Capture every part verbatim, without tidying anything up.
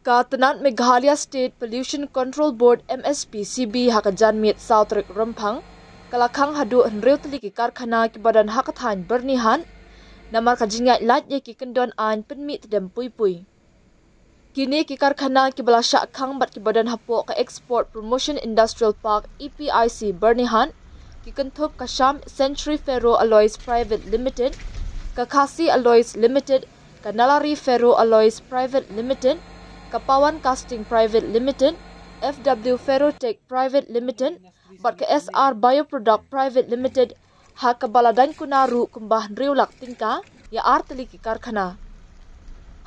Ka tnat Meghalaya State Pollution Control Board, M S P C B, ha ka janmiet saw tarik Rymphang, ka la khang haduh hynriew tylli ki karkhana kiba don ha ka thaiñ Byrnihat, namar ka jingïaid lait ïa ki kyndon aiñ pynmih tdem pui pui. Kine ki karkhana kiba la shah khang bad kiba don hapoh ka Export Promotion Industrial Park, E P I C, Byrnihat, ki kynthup ka Sham Century Ferro Alloys Private Limited, ka Khasi Alloys Limited, ka Nalari Ferro Alloys Private Limited, ka Pawan Casting Private Limited, F W Ferrotech Private Limited, bad ka S R Bioproduct Private Limited, ha kaba la daiñ kuna ruh kumba hynriew lak tyngka ïa ar tylli ki karkhana.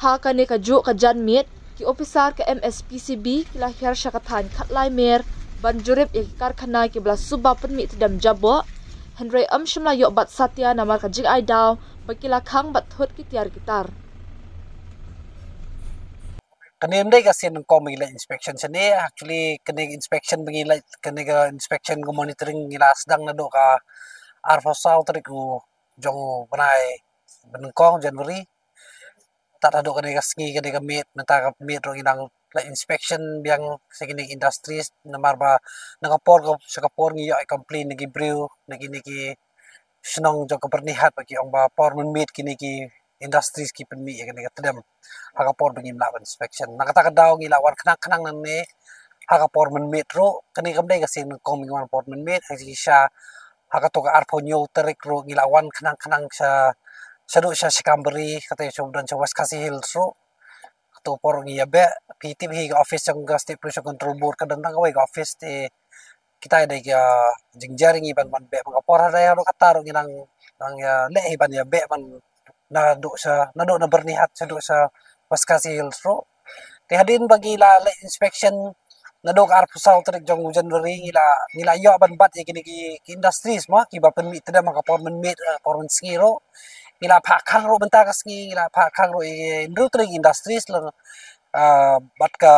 Ha kane kajuh ka janmiet, ki ophisar ka M S P C B ki la hiar sha ka thaiñ Khatlai Mer ban jurip ïa ki karkhana kiba la suba pynmih tdem jaboh, hynrei ym shym la ïoh bat satia namar ka jingai daw ba ki la khang bad thut ki tiar ki tar. Kane ym dei ka sien nyngkong ba ngi leit inspection shane. Actually, kane ka inspection ba ngi leit, kane ka inspection ka monitoring ngi la sdang naduh ka arphew saw tarik u jong u bnai ba nyngkong, January. Tad haduh kane ka sngi, kane ka miet, mynta ka miet ruh ngi dang leit inspection biang sha kine ki industries, namar ba na ka por ka, sha ka por ngi ïoh complain na ki briew na kine ki shnong jong ka Byrnihat ba ki ong ba por mynmiet kine ki industries ki pynmih ïa kane ka tdem ha ka por ba ngim lah ban inspection. Na kata ka daw ngi la wan khnang khnang nangne ha ka por mynmiet ruh. Kane kam dei ka sien nyngkong ba ngi wan por mynmiet, ha ka shisha ha kato ka arphew hynñiew tarik ruh ngi la wan khnang khnang sha, shaduh sha Shikambari, kata sha, don sha West Khasi Hills ruh. Kato por ngi ïa beh, phi tip hi ka office jong ka State Pollution Control Board ka don tang kawei ka office, te kita dei ka jingjar ngi ban, ban beh. Ba ka por hadien haduh kata ruh ngi nang, nang ïa leh hi ban ïa beh ban naduh sha, naduh na Byrnihat shaduh sha West Khasi Hills ruh. Te hadien ba ngi la leh inspection naduh ka arphew saw tarik jong u January, ngi la, ngi la ïoh ban bat ïa kine ki, ki industries mo kiba pynmih tdem ha ka por mynmiet, ha ka por mynsngi ruh. Ngi la phah khang ruh mynta ka sngi, ngi la phah khang ruh ïa hynriew tylli ki industries lang, ah, bad ka,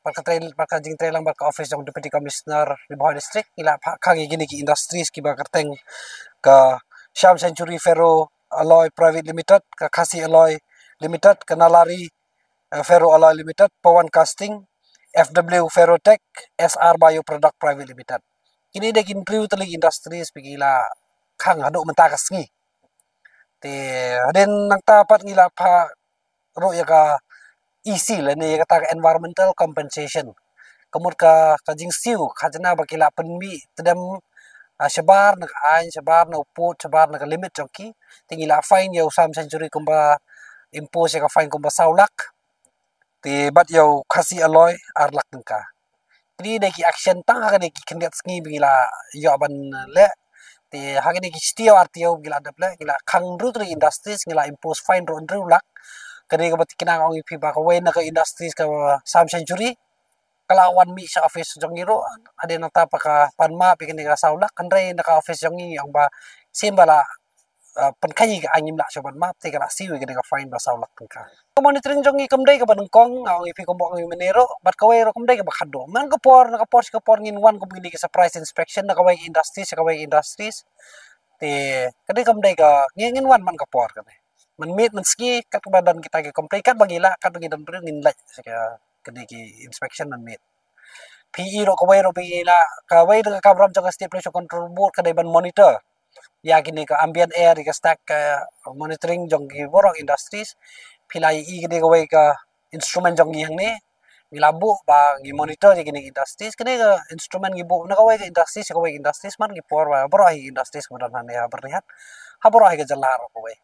bad ka trei, bad ka jingtrei lang bad ka office jong Deputy Commissioner Ri Bhoi District, ngi la phah khang ïa kine ki industries kiba kyrteng ka Sham Century Ferro Alloy Private Limited, ka Khasi Alloy Limited, ka Nalari, eh, Ferro Alloy Limited, Pawan Casting, F W Ferrotech, S R Bioproduct Private Limited. Kine dei ki hynriew tylli industries ba ki la khang haduh mynta ka sngi. Te hadien nangta pat ngi la phah ruh ïa ka E C lane ïa kata ka environmental compensation. Ka mut ka, ka jingsiew khajna ba ki la pynmih tdem, ah, shabar na ka aiñ, shabar na u pud, shabar na ka limit jong ki. Te ngi la fine ïa u Sham Century kumba, impose ïa ka fine kumba saw lak. Te bad ïa u Khasi Alloy ar lak tyngka. Kine dei ki action tang ha kine ki khyndiat sngi ba ngi la ïoh ban leh. Te ha kine ki shi taïew ar taïew ba ngi la dep leh, ngi la khang hynriew tylli industries, ngi la impose fine ruh hynriew lak. Kane kaba thikna nga ong ïa phi ba kawei na ka industries ka Sham Century ka la wan mih sha office jong ngi ruh. Hadien nangta pat ka pan map ïa kane ka saw lak, hynrei na ka office jong ngi ngi ong ba shisien ba la, ah, pynkhein ïa ka aiñ ngim lah shuh ban map, te ka la siew ïa kane ka fine ba saw lak tyngka. Ka monitoring jong ngi kam dei kaba nyngkong, nga ong ïa phi kumba ong ïa mynne ruh, bad kawei ruh kam dei kaba khatduh. Man ka por na ka por sha ka por ngin wan kum kine ki surprise inspection na kawei ka industries sha kawei ka industries. Te ka dei kam dei ka, ngin, ngin wan man ka por kane. Mynmiet mynsngi katba don kita ki complain, katba ngi lah, katba ngi don briew ngin leit sha ka, kine ki inspection mynmiet. Phi i ruh kawei ruh ba ngi lah, kawei na ka kamram jong ka State Pollution Control Board ka dei ban monitor ïa kine ka ambient air, ïa ka stack, eh, monitoring jong ki baroh industries. Phi la i kine kawei ka instrument jong ngi hangne, ngi la buh ba ngi monitor ïa kine ki industries. Kine ka instrument ngi buh na kawei ka industries sha kawei ka industries, man ki por ba baroh hi industries ba don hangne ha Byrnihat, ha baroh hi ka jylla ruh kawei.